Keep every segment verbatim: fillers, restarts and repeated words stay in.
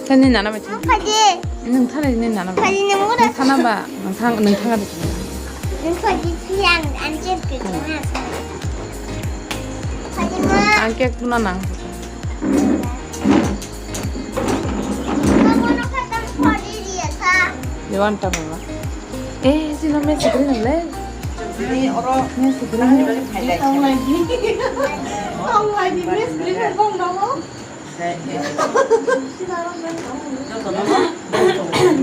Tani nana bai. Nung thani ni nana bai. Nung thana ba, nung thang, nung thang ada. Nung thani siang anjir ke. Ang cake puna nang. Lewan ta mama. Eh, sino me sikri nang le. Ini oro me sikri nang. Tong lagi. Tong lagi me sikri nang tong nang. Jotono,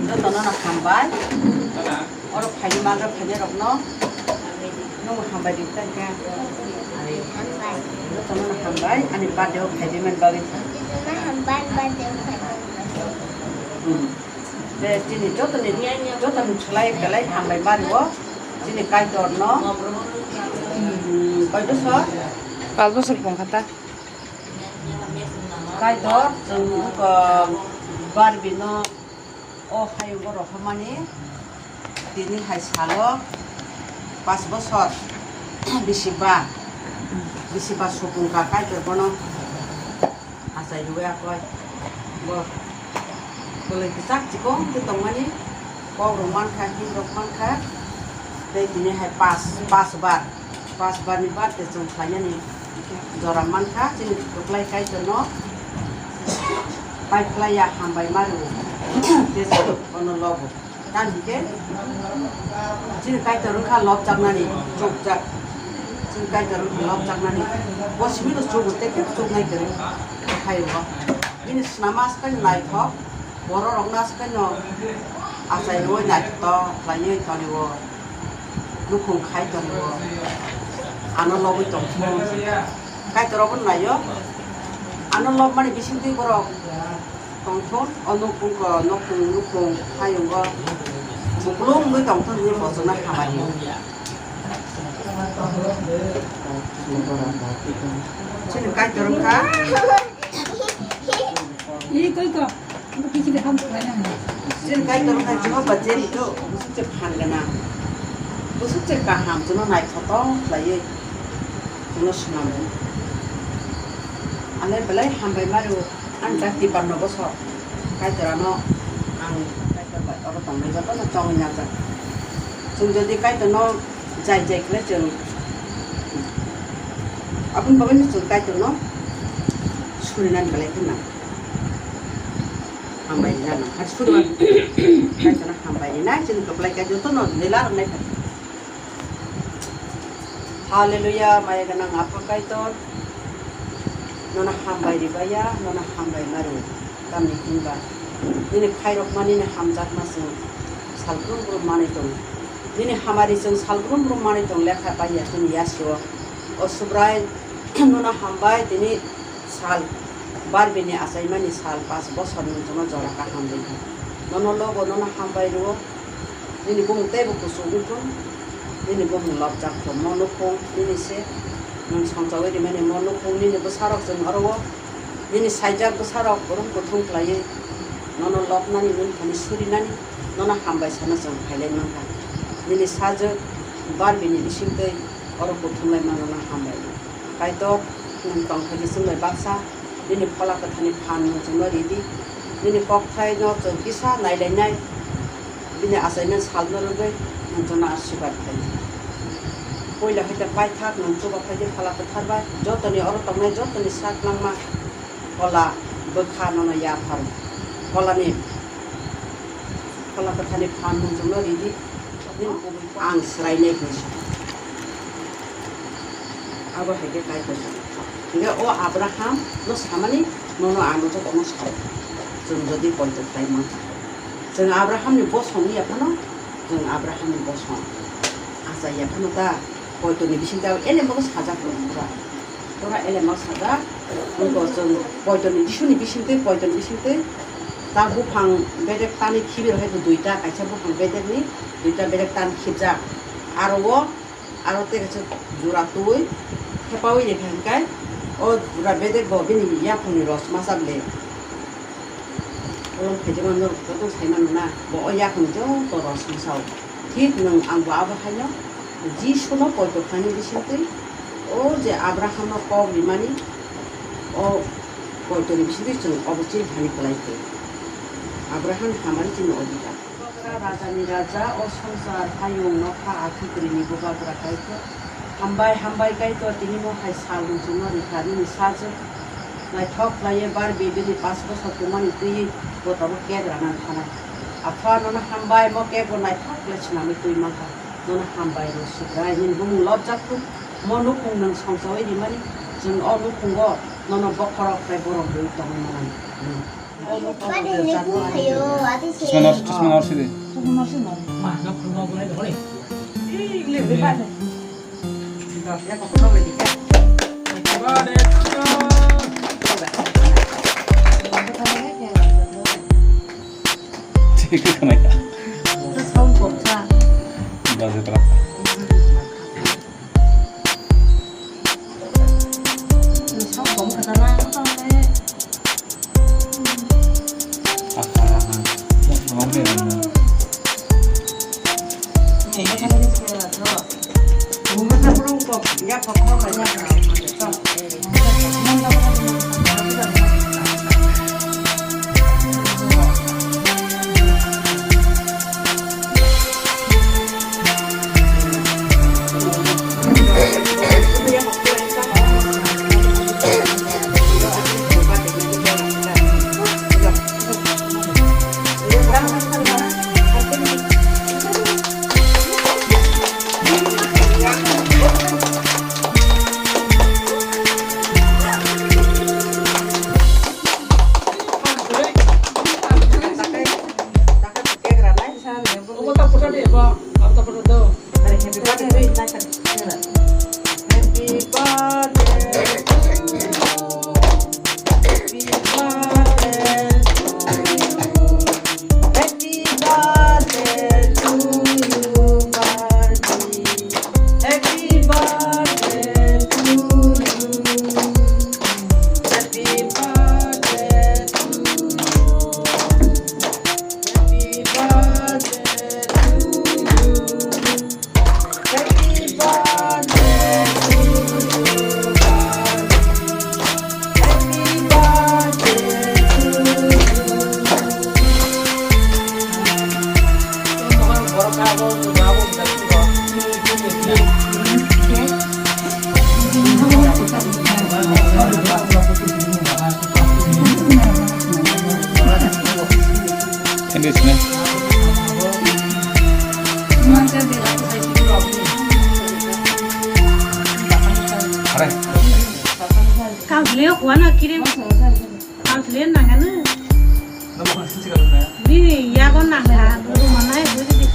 jotono no hambai. Oro phaini magra phaini rokno nung hambai ri tangka. Jotono no hambai, ani birthday o phaidi man bagwi. Hmm. Je chini jotoni, jotoni chwlai belai hambai mario. Chini Kaitor no, hmm, koi bosor? Pas bosor pongkha ta. Kaitor, chwng wngkha Barbie no o hayungo rohormani, tini hai salo pas bosor bisi ba, bisi ba sukung ka Kaitor bono achai rwui akoi bo kwlwi kwchak chikon khe tongmani, kok rok mankha, him rok mankha, tei tini hai pas, pas bar. Pas barni birthday chwng khlainani jora mankha, chini kwplai Kaitorno pai phlai ya hambai mano. Tei chwng bono lobo. Tamo hinkhe chini Kaitor wngkha lobjaknani chukjak. Chini Kaitor wngkha lobjaknani. Bo simi no chugo tei khe chuknai kwrwi. Hai bo. Bini swnama aswk naithok. Borok rokno aswk no achai rwui naithotok khlaiwi tongo. Nukhung khai tongo. Ano lobwi tongthung. Kaitor obo naio. Ano lobmani bisingtwi borok tongthung. O nukhung ko, nukhung, nukhung hayungo. Buklung wngwi tongthung hwnwi bochokna hamari. Chini Kaitor wngkha. Ih, koi ko. Ang kiki de ham khlai nang. Chini Kaitor wngkha Jehovah Jireh, busuk se phan gana. Busuk se kaham, chwngno naithotok khlaiwi. Chwngno swnam. Ano belai hambai mario, ang da tipanno bosor. Kaitor ano, ang Kaitor bai oro tongnai jotono chongwi najak. Chwng jodi Kaitorno jai jai khlai chwng, aboni bagwino chwng Kaitorno surinani belai kheno nang. Hambai rinai nang. Hai suri wan. Kaitorno hambai rinai, chini kwplai khe jotono nila rwnai kha. Hallelujah, maya gwnang Apha Kaitor. Nono hambai ribaya, nono hambai maru. Tamni hinba nini khairokma nini hamjakma chwng salbrum brum manwi tongo. Nini hamari chwng salbrum brum manwi tong lekha paiya chini yasio. O Subrai, nono hambai tini sal, Barbini achaimani sal, pas bosor nwng chwngno jora kaham rikha. Nono lobo nono hambai rwo, nini bumung teibo kuchuk wngthung, nini bumung lobjak thung, mo nukhung nini se, nwng songchawi rimani mo nukhung nini bwsarok chwng oro o, nini saijak bwsarok rum kuthung khlaiwi nono lobnani nwng thani surinani, nono hambai sana chwng khailai mankha. Nini sajwk Barbini bisingtwi oro kuthumlai mano, nono hambai. Kaitor, nwng tongthai di chwng bai baksa, nini Phola Kwtharni phan nwng chwngno ridi, nini kokthaino chwng kisa nailainai, bini achaimani salno rwgwi nwng chwngno asirwad khlai. Puila hai khe paithak nwng chubakhai di Phola Kwthar bai, jotoni oro tongnai jotoni sak langma Phola bwkha nono yapharo. Pholani, Phola Kwtharni phan nwng chwngno ridi. Nini kubui ang swrainai hinwi sa. Abo hai khe Kaitor sa. Hinkhe o Abraham no samani nono ano jotono sao. Chwng jodi poito khlai mankha. Chwng Abrahamni bosong wngya phano, chwng Abrahamni bosong achaiya phano ta poitoni bisingtwi abo elembakhe sajak tongo pura. Pura elembak sajak, wngkha chwng poitoni Jisuni bisingtwi, poitoni bisingtwi ta buphang bedek tani khibi rw hai bo duita, kaisa buphang bedekni duita bedek tan khibjak. Aro o, aro tei kaisa jura twi thepaui rikha hinkai, o jura bedek bo bini yaphangni ros masa ble. Khaijak mano joto sai mano na, bo o yakung joto rw sumsao. Thik nwng ang bo abo haino Jisuno poito khlaini bisingtwi, o je Abrahamno kok rimani, o poitoni bisingtwi chwng obo chini thani kwlai khe. Abraham hamari chini odhikar. Rajani raja, o swngchar hayung nokha akhikrini bubagra Kaitor. Hambai, hambai Kaitor, tini no hai sal muchungno rikha nini sajwk. Naithok khlaiwi Barbie bini pash bosor tongmani twiwi bo tabuk cake rana thanai. Apha, nono hambai, mo cake bo naithok khlai swnamwi twi mankha. Nono hambai rw Subrai, nini bumung lobjak thung. Mo nukhung nwng songchawi rimani, chwng o nukhungo nono bokhorok tei borok rwui tongwi manai. Chwsma nor, chwsma nor sidi. Thik khe khwnai. Baje tra. Hindi sini. Are. Kau beli aku anak kirim. Kau beli nangana. Bini yago nangka. Rumah naik beli di.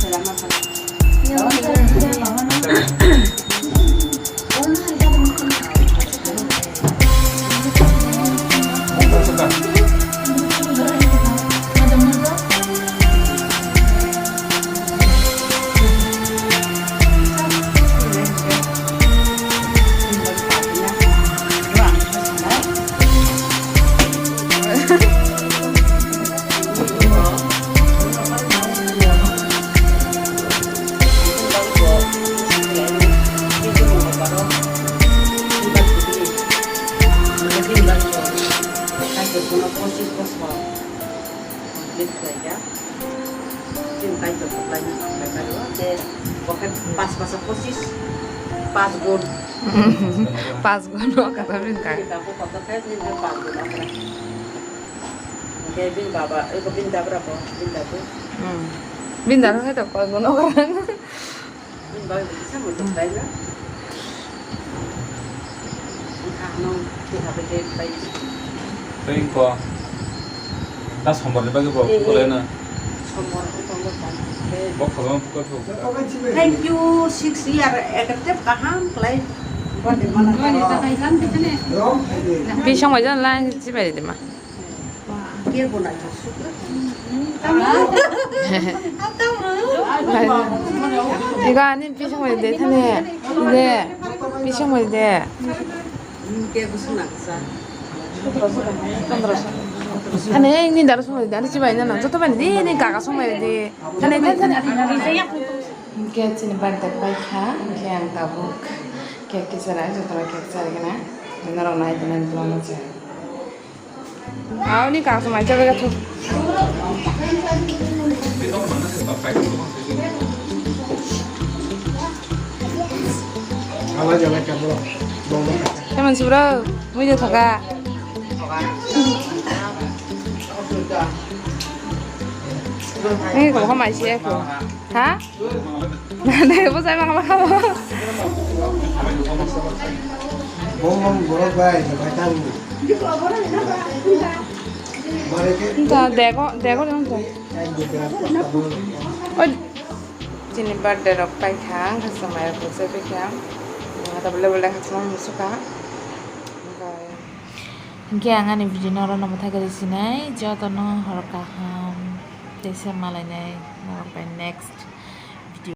Chini Kaitor kwplaino hambai phaio, tei bo khe pas paso pochis, pas gun. Pas gun o kata bini kha. Bini kaku kotor khe bini khe pas gun okra. Hwnkhe bini baba, eko bini dabra bo, bini dabu. Hmm. Bini dabra khe to pas gun okra. Bini bagwi bo kisa muitok khlaina. Wngkha ano tei habai tei bai. Tei wngkha. Ta sombar ni bagwi bo, eh, eh, kulaina. Sombar wngkha, wngkha, wngkha. Bo kholong pukar pukar. Thank you, six year, ekatep kaham khlai. Birthday mana. Bisong bai jan lai chibai de ma. Iga ani bising mai de thani de bising mai de. Pondroso. Thani, eh, ni daro song di, ani chibai na, joto bai di, ni gaga song bai di. Thani, thani, thani. Hingke chini birthday pai kha, hingke ang tabuk cake kisa rai, joto no cake chari gana. Norok nai tongmani vlog no chari. Aw, ni kang samai chabai gatho. Awa jaga kabro. Teman subra, mui de thoka. Ni ko khamai si ko. Ha? Dai bo sai mangla khamo. Bom bom borok bai, bai tang. Bare ke. Ta dego, dego dong to. Oi. Chini birthday rok pai kha, ang kha samai rok se pai kha. Ang ta bole bole kha samai musuka. Bye. Hingke ang ani video no oro no mwthai gari sinai, joto no hor kaham. Teisa malainai, norok bai next.